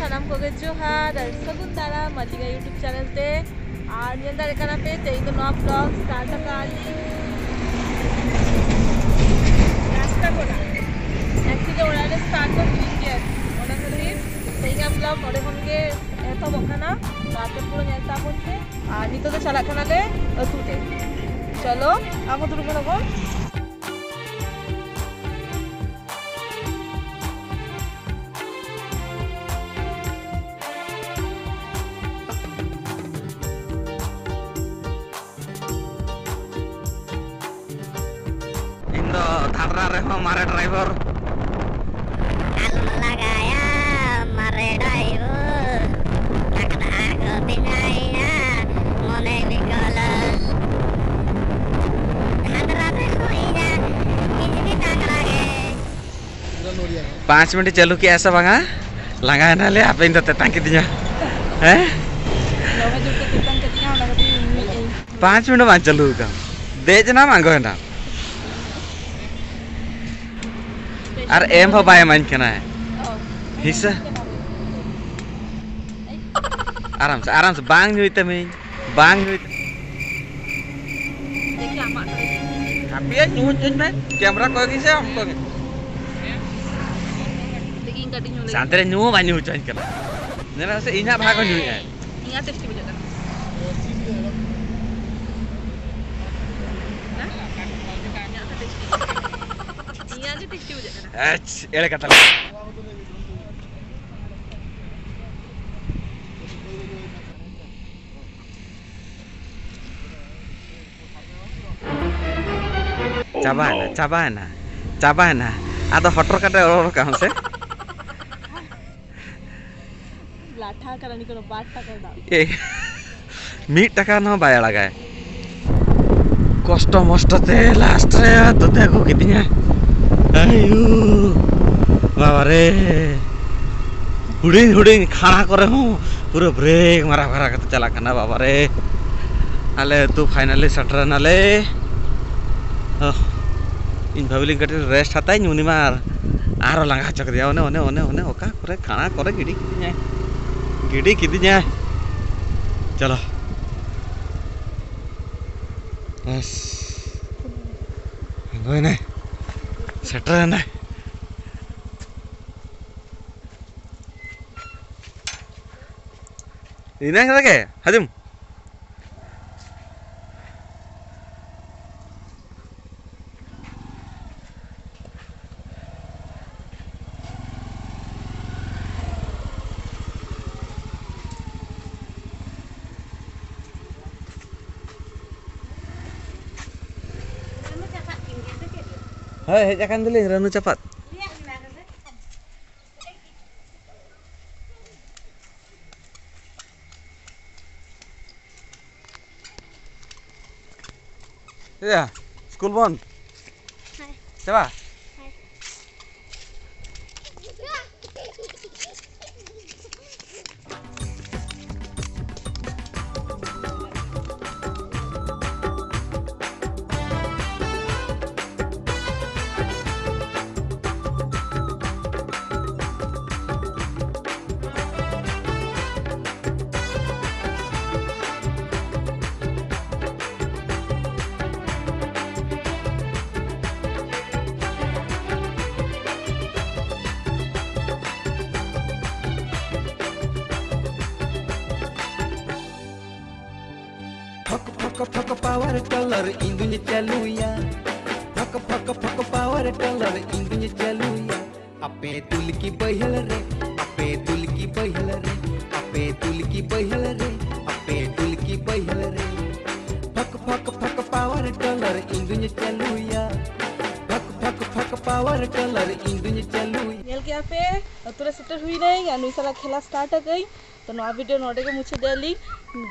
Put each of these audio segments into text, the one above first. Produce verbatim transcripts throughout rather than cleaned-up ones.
ᱥᱟᱱᱟᱢ ᱠᱚᱜᱮ ᱡᱚᱦᱟᱨ ᱟᱨ ᱥᱟᱹᱜᱩᱱ ᱫᱟᱨᱟᱢ ᱢᱟᱹᱞᱤᱠᱟ YouTube ᱪᱮᱱᱮᱞ ᱛᱮ᱾ ᱟᱨ ᱧᱮᱞ ᱫᱟᱲᱮᱭᱟᱜ ᱠᱟᱱᱟ ᱯᱮ, ᱛᱮᱦᱮᱧ ᱫᱚ ᱱᱚᱣᱟ ᱵᱞᱚᱜ ᱥᱴᱟᱨᱴ ᱟᱠᱟᱫ ᱞᱤᱧ ᱨᱟᱥᱛᱟ ᱠᱷᱚᱱᱟᱜ᱾ ᱮᱠᱪᱩᱭᱮᱞᱤ ᱚᱲᱟᱜ ᱨᱮ ᱥᱴᱟᱨᱴ ᱫᱚ ᱦᱩᱭᱩᱜ ᱜᱮᱭᱟ, ᱚᱱᱟ ᱠᱷᱟᱹᱛᱤᱨ ᱛᱮᱦᱮᱧᱟᱜ ᱵᱞᱚᱜ ᱱᱚᱰᱮ ᱠᱷᱚᱱ ᱜᱮ ᱮᱛᱚᱦᱚᱵᱚᱜ ᱠᱟᱱᱟ᱾ ᱛᱚ ᱟᱯᱮ ᱯᱩᱨᱟᱹ ᱧᱮᱞ ᱛᱟᱵᱚᱱ ᱯᱮ᱾ ᱟᱨ ᱱᱤᱛᱚᱜ ᱫᱚ ᱪᱟᱞᱟᱜ ᱠᱟᱱᱟᱞᱮ ᱟᱹᱛᱩ ᱛᱮ᱾ ᱪᱚᱞᱚ, ᱟᱵᱚ ᱫᱩᱲᱩᱵ ᱠᱟᱱᱟ ᱵᱚᱱ᱾ ᱤᱧ ᱫᱚ ᱫᱷᱟᱫᱨᱟ ᱨᱮᱦᱚᱸ ᱢᱟᱨᱮ ᱰᱨᱟᱭᱵᱷᱟᱨ᱾ ᱟᱞᱚᱢ ᱞᱟᱜᱟᱭᱟ ᱢᱟᱨᱮ ᱰᱨᱟᱭᱵᱷᱟᱨ, ᱞᱟᱜᱽᱲᱟ ᱠᱚ ᱵᱮᱱᱟᱭᱟ ᱢᱚᱱᱮ ᱵᱤᱠᱚᱞ᱾ ᱫᱷᱟᱫᱨᱟ ᱨᱮᱦᱚᱸ ᱤᱧᱟᱹᱜ ᱠᱤᱪᱨᱤ ᱛᱟᱜᱲᱟ ᱜᱮ᱾ ᱯᱟᱸᱪ ᱢᱤᱱᱤᱴ ᱪᱟᱹᱞᱩ ᱠᱮᱜᱼᱟ ᱥᱮ ᱵᱟᱝᱟ? ᱞᱟᱸᱜᱟᱭᱮᱱᱟᱞᱮ, ᱟᱯᱮ ᱤᱧ ᱫᱚ ᱛᱮᱛᱟᱝ ᱠᱤᱫᱤᱧᱟ᱾ ᱦᱮᱸ? ᱫᱚᱢᱮ ᱡᱳᱨ ᱛᱮ ᱛᱮᱛᱟᱝ ᱠᱤᱫᱤᱧᱟ, ᱚᱱᱟ ᱠᱷᱟᱹᱛᱤᱨ ᱤᱧ ᱧᱩᱭᱮᱫ ᱟᱹᱧ᱾ ᱯᱟᱸᱪ ᱢᱤᱱᱤᱴ ᱵᱟᱝ ᱪᱟᱹᱞᱩ ᱟᱠᱟᱱ, ᱫᱮᱡ ᱮᱱᱟᱢ ᱟᱬᱜᱚᱭᱮᱱᱟᱢ᱾ ᱟᱨ ᱮᱢ ᱦᱚᱸ ᱵᱟᱭ ᱮᱢᱟᱹᱧ ᱠᱟᱱᱟᱭ᱾ ᱚ᱾ ᱦᱤᱥᱟᱹ᱾ ᱟᱨᱟᱢ ᱥᱮ, ᱟᱨᱟᱢ ᱥᱮ, ᱵᱟᱝ ᱧᱩᱭ ᱛᱟᱢᱤᱧ, ᱵᱟᱝ ᱧᱩᱭ ᱛᱟᱢᱤᱧ᱾ ᱫᱮᱠᱷᱮ, ᱟᱢᱟᱜ ᱴᱷᱟᱹᱭ᱾ ᱦᱟᱯᱮᱭᱟ, ᱧᱩ ᱦᱚᱪᱚᱧ ᱢᱮ, ᱠᱮᱢᱨᱟ ᱠᱚᱭ ᱜᱮ ᱥᱮ ᱟᱢ ᱠᱚᱭ ᱜᱮ᱾ ᱫᱮᱠᱷᱮ, ᱤᱧ ᱠᱟᱹᱴᱤᱡ ᱧᱩ ᱞᱮᱜᱮ᱾ ᱥᱟᱱᱛᱮ ᱨᱮ ᱧᱩ ᱦᱚᱸ ᱵᱟᱭ ᱧᱩ ᱦᱚᱪᱚᱧ ᱠᱟᱱᱟ᱾ ᱧᱮᱞ ᱢᱮᱥᱮ, ᱤᱧᱟᱹᱜ ᱵᱷᱟᱜᱽ ᱦᱚᱸ ᱧᱩᱭᱮᱫᱼᱟᱭ᱾ ᱤᱧᱟᱹᱜ ᱴᱮᱥᱴᱤ ᱵᱩᱡᱷᱟᱹᱜ ᱠᱟᱱᱟ᱾ ᱦᱮᱸ? ᱤᱧᱟᱹᱜ ᱫᱚ ᱴᱮᱥᱴᱤ᱾ ᱤᱧᱟᱹᱜ ᱜᱮ ᱴᱮᱥᱴᱤ ᱵᱩᱡᱷᱟᱹᱜ ᱠᱟᱱᱟ᱾ ᱮᱪ, ᱮᱲᱮ ᱠᱟᱛᱷᱟ᱾ ᱪᱟᱵᱟᱭᱮᱱᱟ, ᱪᱟᱵᱟᱭᱮᱱᱟ, ᱪᱟᱵᱟᱭᱮᱱᱟ᱾ ᱟᱫᱚ ᱦᱚᱴᱚᱨ ᱠᱟᱛᱮ ᱨᱚᱲ ᱠᱟᱜ ᱢᱮᱥᱮ᱾ ᱞᱟᱴᱷᱟ ᱠᱟᱱᱟ ᱱᱤᱛᱚᱜ ᱫᱚ ᱵᱟᱨ ᱴᱟᱠᱟ ᱨᱮᱱᱟᱜ᱾ ᱮ, ᱢᱤᱫ ᱴᱟᱠᱟ ᱨᱮᱦᱚᱸ ᱵᱟᱭ ᱟᱲᱟᱜᱟᱭ᱾ ᱠᱚᱥᱴᱚ ᱢᱚᱥᱴᱚ ᱛᱮ ᱞᱟᱥᱴ ᱨᱮ ᱫᱚᱛᱮ ᱟᱹᱜᱩ ᱠᱤᱫᱤᱧᱟ᱾ ᱟᱭᱩ, ᱵᱟᱵᱟ ᱨᱮ᱾ ᱦᱩᱰᱤᱧ ᱦᱩᱰᱤᱧ ᱠᱷᱟᱲᱟ ᱠᱚᱨᱮ ᱦᱚᱸ ᱯᱩᱨᱟᱹ ᱵᱨᱮᱠ ᱢᱟᱨᱟ ᱢᱟᱨᱟ ᱠᱟᱛᱮ ᱪᱟᱞᱟᱜ ᱠᱟᱱᱟ, ᱵᱟᱵᱟ ᱨᱮ᱾ ᱟᱞᱮ ᱟᱹᱛᱩ ᱯᱷᱟᱭᱱᱟᱞᱤ ᱥᱮᱴᱮᱨ ᱮᱱᱟᱞᱮ᱾ ᱚᱦ, ᱤᱧ ᱵᱷᱟᱵᱤ ᱞᱤᱧ ᱠᱟᱹᱴᱤᱡ ᱨᱮᱥᱴ ᱦᱟᱛᱟᱣ ᱤᱧ, ᱩᱱᱤ ᱢᱟ ᱟᱨ ᱟᱨᱚ ᱞᱟᱸᱜᱟ ᱦᱚᱪᱚ ᱠᱮᱫᱮᱭᱟ᱾ ᱚᱱᱮ, ᱚᱱᱮ, ᱚᱱᱮ, ᱚᱱᱮ ᱚᱠᱟ ᱠᱚᱨᱮ ᱠᱟᱬᱟ ᱠᱚᱨᱮ ᱜᱤᱰᱤ ᱠᱤᱫᱤᱧᱟᱭ, ᱜᱤᱰᱤ ᱠᱤᱫᱤᱧᱟᱭ᱾ ᱪᱚᱞᱚ᱾ ᱵᱮᱥ᱾ ᱟᱬᱜᱚᱭᱮᱱᱟᱭ᱾ ᱥᱮᱴᱮᱨᱮᱱᱟᱭ᱾ ᱤᱱᱟᱹᱝ ᱨᱮᱜᱮ ᱦᱟᱡᱩᱢ᱾ ᱦᱳᱭ, ᱦᱮᱡ ᱟᱠᱟᱱ ᱫᱚᱞᱤᱧ ᱨᱟᱹᱱᱩ ᱪᱟᱯᱟᱫ᱾ ᱮᱭᱟ, ᱥᱠᱩᱞ ᱵᱚᱱᱫ᱾ ᱦᱮᱸ᱾ ᱪᱟᱵᱟ? ᱦᱮᱸ᱾ ᱯᱷᱚᱠ ᱯᱷᱚᱠ ᱯᱷᱚᱠ ᱯᱟᱣᱟᱨ ᱴᱤᱞᱟᱨ ᱤᱧ ᱫᱩᱧ ᱪᱟᱹᱞᱩᱭᱟ᱾ ᱯᱷᱚᱠ ᱯᱷᱚᱠ ᱯᱷᱚᱠ ᱯᱟᱣᱟᱨ ᱴᱤᱞᱟᱨ ᱤᱧ ᱫᱩᱧ ᱪᱟᱹᱞᱩᱭᱟ᱾ ᱟᱯᱮ ᱫᱩᱞᱠᱤ ᱵᱟᱹᱭᱦᱟᱹᱲ ᱨᱮ, ᱟᱯᱮ ᱫᱩᱞᱠᱤ ᱵᱟᱹᱭᱦᱟᱹᱲ ᱨᱮ, ᱟᱯᱮ ᱫᱩᱞᱠᱤ ᱵᱟᱹᱭᱦᱟᱹᱲ ᱨᱮ, ᱟᱯᱮ ᱫᱩᱞᱠᱤ ᱵᱟᱹᱭᱦᱟᱹᱲ ᱨᱮ᱾ ᱯᱷᱚᱠ ᱯᱷᱚᱠ ᱯᱷᱚᱠ ᱯᱟᱣᱟᱨ ᱴᱤᱞᱟᱨ ᱤᱧ ᱫᱩᱧ ᱪᱟᱹᱞᱩᱭᱟ᱾ ᱯᱷᱚᱠ ᱯᱷᱚᱠ ᱯᱷᱚᱠ ᱯᱟᱣᱟᱨ ᱴᱤᱞᱟᱨ ᱤᱧ ᱫᱩᱧ ᱪᱟᱹᱞᱩᱭᱟ᱾ ᱧᱮᱞ ᱠᱮᱜᱼᱟ ᱯᱮ, ᱟᱹᱛᱩ ᱨᱮ ᱥᱮᱴᱮᱨ ᱦᱩᱭᱱᱟᱹᱧ ᱟᱨ ᱱᱩᱭ ᱥᱟᱞᱟᱜ ᱠᱷᱮᱞᱟ ᱥᱴᱟᱨᱴ ᱟᱠᱟᱹᱧ᱾ ᱛᱚ ᱱᱚᱣᱟ ᱵᱷᱤᱰᱤᱭᱳ ᱱᱚᱰᱮ ᱜᱮ ᱢᱩᱪᱟᱹᱫ ᱮᱫᱟ ᱞᱤᱧ᱾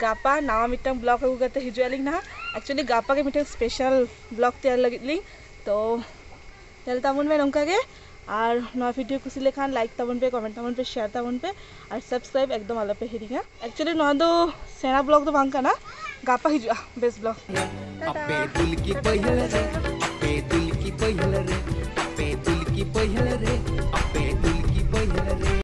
ᱜᱟᱯᱟ ᱱᱟᱣᱟ ᱢᱤᱫᱴᱟᱝ ᱵᱞᱚᱜ ᱟᱹᱜᱩ ᱠᱟᱛᱮ ᱦᱤᱡᱩᱜ ᱟᱹᱞᱤᱧ ᱱᱟᱦᱟᱜ᱾ ᱮᱠᱪᱩᱭᱮᱞᱤ ᱜᱟᱯᱟ ᱜᱮ ᱢᱤᱫᱴᱟᱝ ᱥᱯᱮᱥᱟᱞ ᱵᱞᱚᱜ ᱛᱮᱭᱟᱨ ᱞᱟᱹᱜᱤᱫ ᱞᱤᱧ᱾ ᱛᱚ ᱧᱮᱞ ᱛᱟᱵᱚᱱ ᱢᱮ ᱱᱚᱝᱠᱟ ᱜᱮ᱾ ᱟᱨ ᱱᱚᱣᱟ ᱵᱷᱤᱰᱤᱭᱳ ᱠᱩᱥᱤ ᱞᱮᱠᱷᱟᱱ ᱞᱟᱭᱤᱠ ᱛᱟᱵᱚᱱ ᱯᱮ, ᱠᱚᱢᱮᱱᱴ ᱛᱟᱵᱚᱱ ᱯᱮ, ᱥᱮᱭᱟᱨ ᱛᱟᱵᱚᱱ ᱯᱮ, ᱟᱨ ᱥᱟᱵᱥᱠᱨᱟᱭᱤᱵ ᱮᱠᱫᱚᱢ ᱟᱞᱚ ᱯᱮ ᱦᱤᱲᱤᱧᱟ᱾ ᱮᱠᱪᱩᱭᱮᱞᱤ ᱱᱚᱣᱟ ᱫᱚ ᱥᱮᱬᱟ ᱵᱞᱚᱜ ᱫᱚ ᱵᱟᱝ ᱠᱟᱱᱟ, ᱜᱟᱯᱟ ᱦᱤᱡᱩᱜᱼᱟ ᱵᱮᱥ ᱵᱞᱚᱜ᱾ ᱴᱟᱴᱟ᱾ ᱟᱯᱮ ᱫᱩᱞᱠᱤ ᱵᱟᱹᱭᱦᱟᱹᱲ ᱨᱮ, ᱟᱯᱮ ᱫᱩᱞᱠᱤ ᱵᱟᱹᱭᱦᱟᱹᱲ ᱨᱮ, ᱟᱯᱮ ᱫᱩᱞᱠᱤ ᱵᱟᱹᱭᱦᱟᱹᱲ ᱨᱮ, ᱟᱯᱮ